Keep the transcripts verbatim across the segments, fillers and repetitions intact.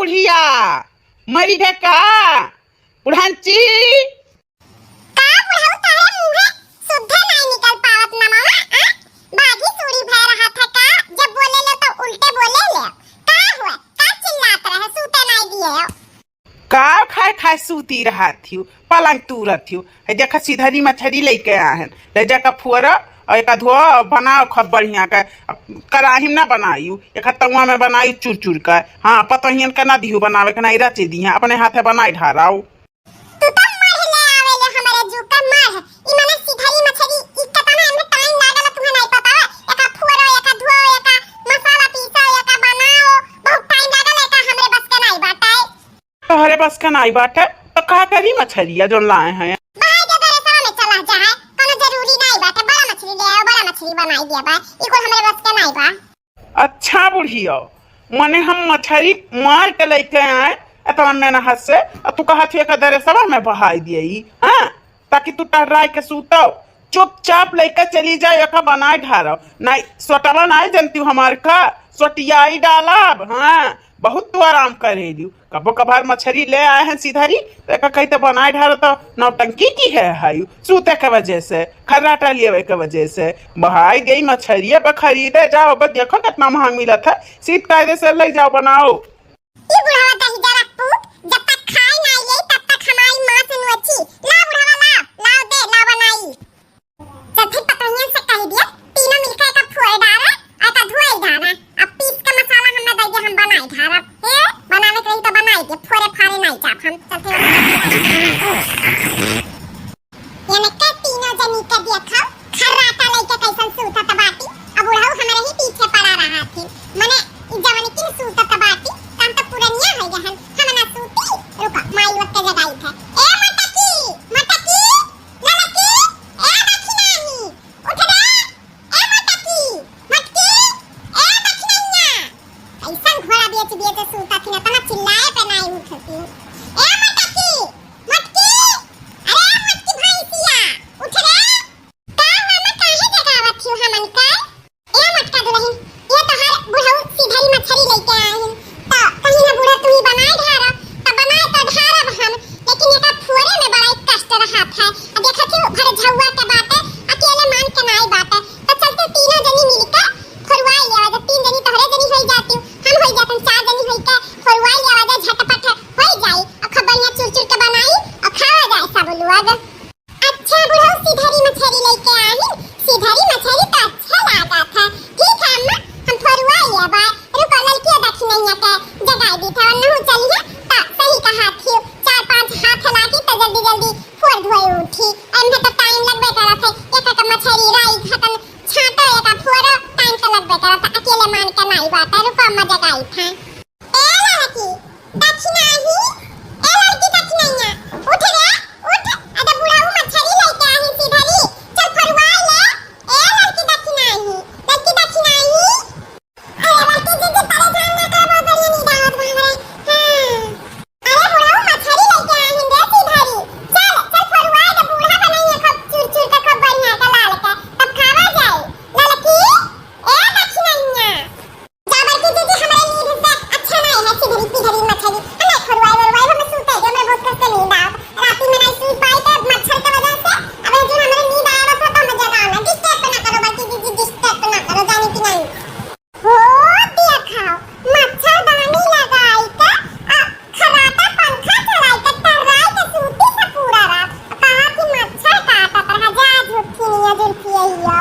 धिया, मरी है का? बुढ़ांची। का बुढ़ऊ, तोहरे मुँहे सुद्धे नाई निकल पावत नमवा, आ? बागी सूड़ी भय रहा था का? जब बोले ले तो उल्टे बोले ले। का हुआ? का चिल्लात रहे, सूते नाई दिए हो? का खाए खाए सूती रहत हियो, पलंग तूरत हियो। है देखा, सिधरी मछरी लइके आए हैं, ले जाकर फोरा और एक धोआ और बनाओ खूब बढ़िया का। कराही में ना बनायू, एक तउआ में बनायू चुर चुर का। हाँ, पतोहियन के ना दिहू बनावे के, ना रचे दिहा, अपने हाथे बनाई ढाराओ। तू तो मर ले आवे ले हमरे जू का मर। ई मने सिधरी मछरी, ई कतना एमे टाइम लागल, तुहे नहीं पता है? एका फोरो, एका धोओ, एका मसाला पीसो, एका बनाओ, बहुत टाइम लागल, एका हमरे बस के नहीं बाटे। तोहरे बस के नहीं बाटे, तो का करी मछरिया जोन लाए हैं? भाई के घरे सवा में चला जा है, कोनो जरूरी नहीं बाटे, बड़ा मछली ले आओ, बड़ा मछली बनाई दिया बा, ई कुल हमरे बस के नहीं बा। अच्छा बुढ़िया, मने हम मछरी मार के लेके आए इतना मेहनत से, और तू कहत हिया के दरेसवा में बहाई दिए, हाँ, ताकि तू टर्राई के सूतो। चुपचाप लेके चली जाओ, एका बनाए ढारो। नहीं, सोटवा नहीं जनती हमार का, सोटियाई डालब, हाँ, बहुत तू आराम करेलू। कबो कभार मछरी ले आए हैं सिधरी, तो एका कही तो बनाए ढारो तो नौटंकी की है, हायू, सूते के वजह से, खर्राटा लियावे के वजह से। बहाई गई मछरिया पे खरीदे जाओ, बस देखो कितना महंग मिलत है, सीध कायदे से ले जाओ, बनाओ। ई बुढ़वा दहिजरा पूत, जब तक खाए ना ले, तब तक हमारी माँ से नोची। ला बुढ़वा, ला, लाओ दे, ला बनाई। जब भी पतोहियन से कह दिया, तीनों मिलकर एका फोर डारा, एका धोई डारा। अब पीस के मसाला हमें दे दे, हम बनाई ढारब। हे, बनावे के रही तो बनाई दे, फोरे फारे नहीं चाप हम। चलते हैं। एनके तीनों जनी के देखो, खर्राटा लइके कैसन सूतत बाटी। अब बुढ़ऊ हमरे ही पीछे पड़ा रहा थी। मने, ई जवन किन सूतत बाटी, काम तो पुरनिया हो गहन, हम ना सूती। रुका, माई लोग के जगाई थे। ए मटकी, मटकी, ललकी, ए दखिनाही, उठ रे, ए मटकी, मटकी, ए दखिनैया। कैसन घोड़ा बेच बेच सूतत थी, इतना चिल्लाए पे नहीं उठती। ए मटकी, मटकी, अरे मटकी भैंसिया, उठ रे। का मामा काहे जगावत हियो हमन का? ए मटका दुलहिन, ये तोहार बुढ़ऊ सिधरी मछरी लइके आए हैं। तो कहीं ना बूढ़ा तू ही बनाए ढारा, तो बनाए तो ढारब हम, लेकिन एका फोरे में बड़ा एक कष्ट रहत है। आ देखत ही भर झउआ के बाटे, अकेले मान के नाई बाटे। तो चलते तीनों जनी मिलके फोरवाई लेवा जा, तीन जनी तोहरे जनी होई जाती, हम होई जातन चार जनी होई के फोरवाई लेवा जा, झटपट होई जाई। अब खूब बढ़िया चुर चुर के बनाई और खावा जाए सब लोग। अच्छा बुढ़ऊ सिधरी मछरी लइके आहिन, सिधरी मछरी तो अच्छा लागत है। ठीक है अम्मा, हम फोरुआ लेबा। रुको ललकिया दखिनैया के जगाई दी था, वरना हूँ चली है तो सही कहा थी, चार पाँच हाथ लागी तो जल्दी जल्दी फोर धोए उठी। एमे तो टाइम लगबे करत है, एक एक मछरी राई घटन छाटो, एक फोरो, टाइम तो लगबे करत है, अकेले मान के नाई बात है। रुको अम्मा जगाई था। ए लड़की, दखिनाही, ए लड़की दखिनैया, उठ रे, उठ, अरे बुढ़ऊ मछरी लइके आही सिधरी, चल फरुआई ले, ए लड़की दखिनाही, लड़की दखिनाही। अरे लड़की दीदी परेशान ना कर, बहुत बढ़िया नींद आवत बा हमरा। हाँ। अरे बुढ़ऊ मछरी लइके आही रे सिधरी, चल, चल फरुआई दे, बूढ़ा बनइया खूब चुर चुर के खूब बढ़िया के लाल के, तब खावा जाए। लड़की, ए दखिनैया। जा बड़की दीदी, हमरे नींद से अच्छा नहीं है, सिधरी पिधरी मछली। हमें फरुआई वरुआई, हमें सूते दे, हमें बहुत कष्ट नींद आवत। राती में नहीं सूत पाई तो मच्छर के वजह से। अब ये जो हमरे नींद आवत हो तो हमें जगाओ ना, disturb ना करो बड़की दीदी, disturb ना करो, जाने की नहीं। हो देखो, मच्छरदानी लगाई के, आ, खर्राटा पंखा चलाई के, टर्राई के सूती से पूरा रात। कहा कि मच्छर काटत रहा, जा झूठी निया जुल्फी अइयो।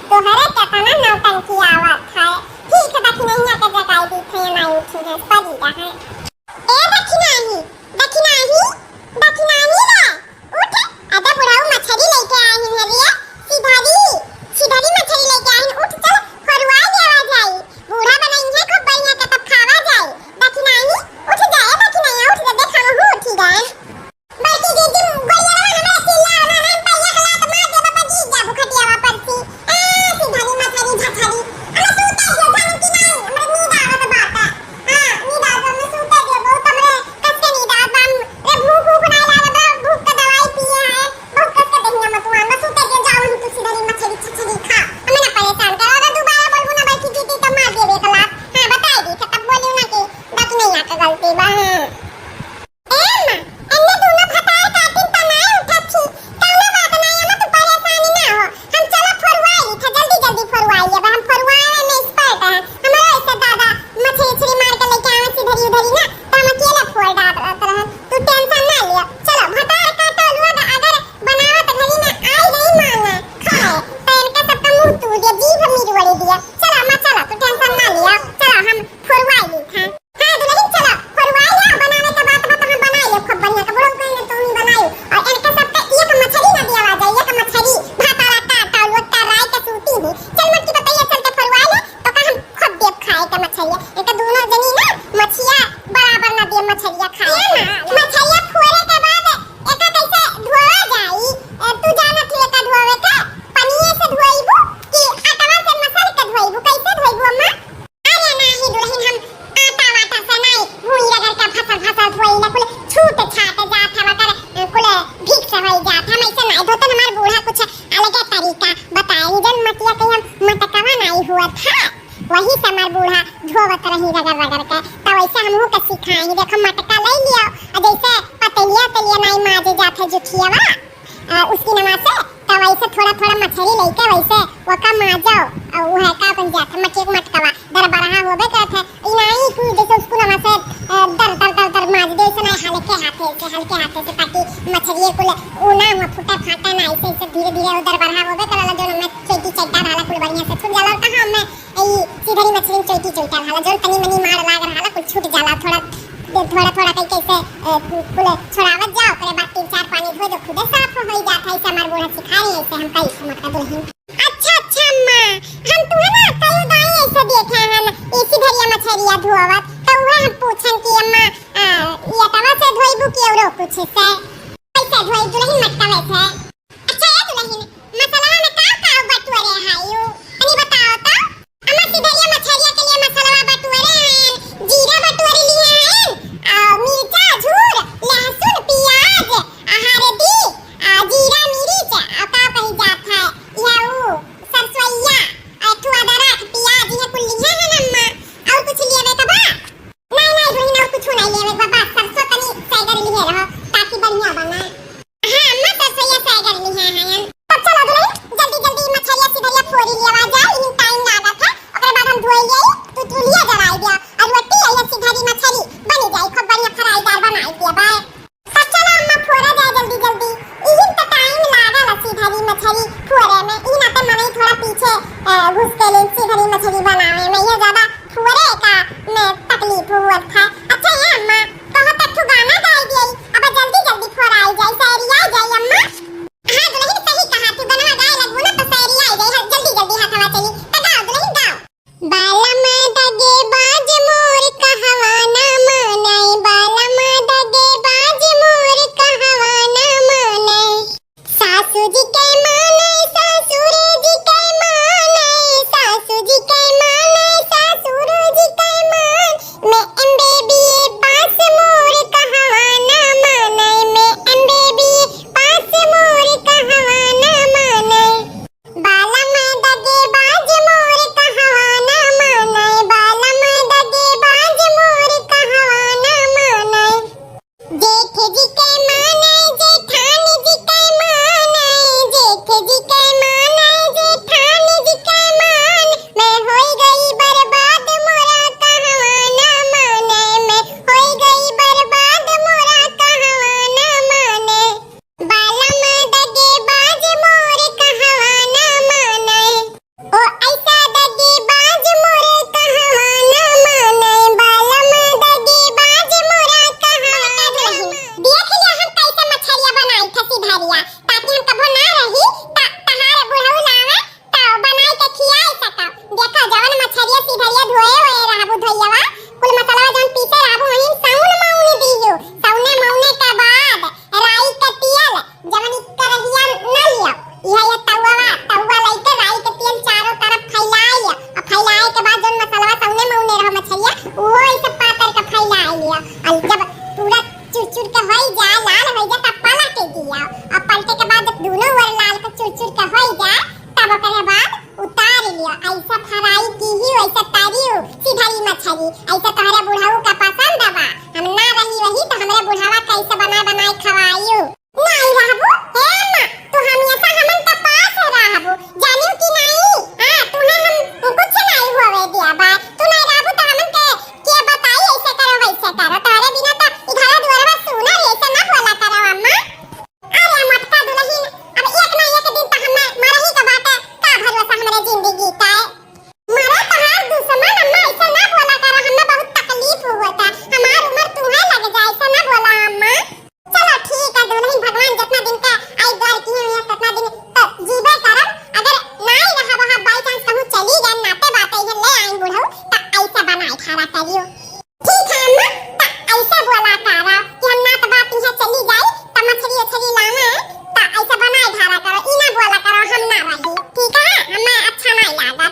तोहरे केतना नौटंकी आवत है। ठीक है, दखिनैया के जगाई दी थे, नाई उठी है, पड़ी रहा। ए दखिनाही, दखिनाही, दखिनाही रे, उठ। अबे बुढ़ऊ मछरी लेके आहिन है रे, सिधरी, सिधरी मछरी लेके आहिन, उठ चल, फरुआ लेवा जाई। बूढ़ा बनइहे खूब बढ़िया के तब खावा जाई। दखिनाही, उठ जा, ए दखिनैया, उठ जा, देख हमहू उठी गए। बड़की दीदी, गोरिया वाला हमारा चिल्ला, हमारा हम पहिया के लात मार देबा, पर गिर जाबू खटियावा पर से। ए, सिधरी मछरी झछरी। अरे सूते जो जाने की नहीं, हमरा नींद आवत बाटे। हाँ, नींद आवत, हमरा सूते गलती बा। ए अम्मा, एन्ने दूनो भतार काटिन त नाय उठत थी। कउनो बात नाय अम्मा, तू परेसानी ना हो। हम चला फोरवाइ ली था, जल्दी जल्दी फोरवाइ ली। अब हम फोरवाए में expert हैं। हमरो ऐसे दादा मछरी उछरी मार के लेके आवे इधरी उधरी ना, त हम अकेले फोर डालत रहन। तू tension ना लिया। चलो, भतार काटो लोग, अगर बनावत घरी में आई गई मांगे खाए, त इनका सबका मुंह तूर दिया, जीभ मीर वड़ी दिया। चलो अम्मा, चलो, तू tension ना लिया। चलो, हम फोरवाइ ली था। हाँ दुलहिन, चलो, फोरवाइ लिया, बनावे के बात बा त हम बनाइ लेब खूब बढ़िया, कपड़ो पहन ले तुम ही बनाई। और इनके सबके एक मछरी ना दिया जाए, एक मछरी, भात वाला का, का, लोग का राय के सूती ही। चल मोटकी बतैया, चल के फोरवाइ ले, तो का हम खूब देब खाए के मछरिया। इनके दूनो जनी ना मछिया बराबर ना देब मछरिया खाए। ये ना, मछरिया फोरे के बाद एका कैसे धोआ जाई? ए, तू जानत ही एका धोवे के? पनिये से धोइबू कि आटवा से मसल के धोइबू? कैसे धोइबू अम्मा? अरे नाही दुलहिन, हम आटा वाटा से नाही, भूई रगड़ के फसर फसर धोई ले, कुल छूट छाट जात हवा कर, कुल भीख से होई जात। हम ऐसे नाही धोते, हमार बूढ़ा कुछ अलगे तरीका बताए। जन मटिया के हम मटकवा नाही हुआ था, वही से हमार बूढ़ा धोवत रही रगड़ रगड़ के, तो वैसे हमहू के सिखाई। देखो मटका ले लियो, और जैसे पतलिया तलिया नाही माजे जात है जुठिया वाला, अ, उसकी नमा से, त वैसे थोड़ा थोड़ा मछरी लइके वैसे ओका माजो, अ, उ है का बन जात है, मटिक मटकवा, दरबरहा होबे करत है। ई नाई कि जैसे उसको नमा से, अ, दर, दर, दर, दर माज दे, ऐसे नाई, हल्के हाथे से, हल्के हाथे से, ताकि मछरिये कुल उ ना हुआ फूटा फाटा ना, ऐसे, ऐसे धीरे धीरे वो दरबरहा होबे करला, जो में चैती चैता रहला, कुल बढ़िया से छूट जाला। और कहाँ में ई सिधरी मछली में चैती चैता रहला, जौन तनी मनी मार लाग रहला, कुल छूट जाला। थोड़ा, थोड़ा, थोड़ा कई कैसे, ए, कुल छोड़ावत जाओ, ओकरे बाद तीन चार पानी धो दो, खुदे साफ हो जात है। ऐसे हमार बूढ़ा सिखाए, ऐसे हम कई समझ का दुलहिन। अच्छा, अच्छा अम्मा, हम तुहे ना कई दाई ऐसे देखे हन, ई सिधरिया मछरिया धोवत, तो उहे हम पूछन कि अम्मा, आ, ई अटवा से धोइबू कि औरो कुछ से? कैसे धोई दुलहिन मटका वैसे? अच्छा ए दुलहिन, मसलवा में का का बटुअरे हायू? तनी बताओ तो। अम्मा सिधरिया मछरिया के लिए मसलवा बटुअरे हैं, जीरा बटुअरे लिए हैं, आ, मिर्चा, झूर, लहसुन, प्याज, आ, हरदी, आ, जीरा, मिर्च, आ, का कही जात है, यह ऊ सरसोइया, आ, एक ठो अदरक, प्याज, ये कुल लिए हैं अम्मा। और कुछ लिए बे का बा? नहीं, नहीं, दुलहिन, और कुछ नहीं लेवे के बा, बस सरसों तनी सैगर लिए रहो, ताकि बढ़िया बने। हाँ, अम्मा, सरसोइया सैगर लिए हैं। तब चलो दुलहिन, जल्दी, जल्दी मछरिया सिधरिया फोरी लिया जाए, लेकिन time लागत है, ओकरे बाद हम धोई लिए, तू चूल्हिया जलाई दिया, और रोटी या सिधरी मछरी बनी जाए, खूब बढ़िया फ्राईदार बनाई दिया, बाय। तब चलो अम्मा, फोरा जाए जल्दी जल्दी। इही त टाइम लागल सिधरी मछरी फोरे में, इही नाते मनई थोड़ा पीछे, अ, घुस के ले सिधरी मछरी बनावे में, ये ज्यादा फोरे का में तकलीफ हुअत है। अच्छा ये अम्मा, कहो त ठु गाना गाई दिए, अब जल्दी जल्दी फोराई जाए, सैरिया जाए अम्मा। हाँ दुलहिन, सही कहा, तू गनवा गाए लगबू ना तो सैरिया जाए, हाँ, जल्दी जल्दी हाथवा चली, तो गाओ दुलहिन, गाओ। बालम दगेबाज मोर कहवा ना मानय, बालम दगेबाज मोर कहवा ना मानय। सासू जी के मानय, ससुर जी के मानय, सासू जी के मानय, ससुर जी के मान। मैं एमबीबीए पास मोर कहवा ना मानय, मैं एमबीबीए पास मोर कहवा ना मानय। बालम दगेबाज मोर कहवा ना मानय, बालम दगेबाज मोर कहवा ना मानय। जेठ जी के मानय, जेठान जी के मानय, जेठ जी के मानय, जेठान जी के मान। मैं होई गई बर्बाद मोरा कहवा ना मानय, मैं होई गई बर्बाद मोरा कहवा ना मानय। बालम दगेबाज मोर कहवा ना मानय। ओ ऐसा दगेबाज मोर कहवा ना मानय, बालम दगेबाज मोरा कहवा ना मानय। देख लिया हम कैसे मछरिया बनाई थे सिधरिया, ताकि हम कभो ना रही, त-, तहार बुढ़ऊ लावे, त बनाई के खियाई सका। देखा, जवन मछरिया सिधरिया धोए हुए रहबू धोइयावा, कुल मसलवा जवन पीसे रहबू, वहीं साउन माउन दियो। साउने माउने के बाद राई के तेल, जवन ई करहिया ना लिया, इहे ये तउवा, तउवा लइके राई के तेल चारों तरफ फैलाए लिया। आ फैलाए के बाद जवन मसलवा साउने माउने रहो मछरिया, उहो ऐसे पातर के फैलाए लिया। आ जब पूरा चुरचुर के होई जा, लाल होई जा, तब पलट दिया। आ पलटे के बाद जब दोनों ओर लाल के चुरचुर के होई जा, तब ओकरे बाद उतार लियो। ऐसा फ्राई की ही, वैसा तरियो सिधरी मछली। ऐसा तोहरे बुढ़ऊ का पसंद बा। ठीक है अम्मा, त ऐसे बोला करो कि हम ना त बात यहाँ चली जाई, त मछली उछली लाना है, त ऐसे बनाए धारा करो, ई ना बोला करो हम ना रही, ठीक है? हमें अच्छा नहीं लगा,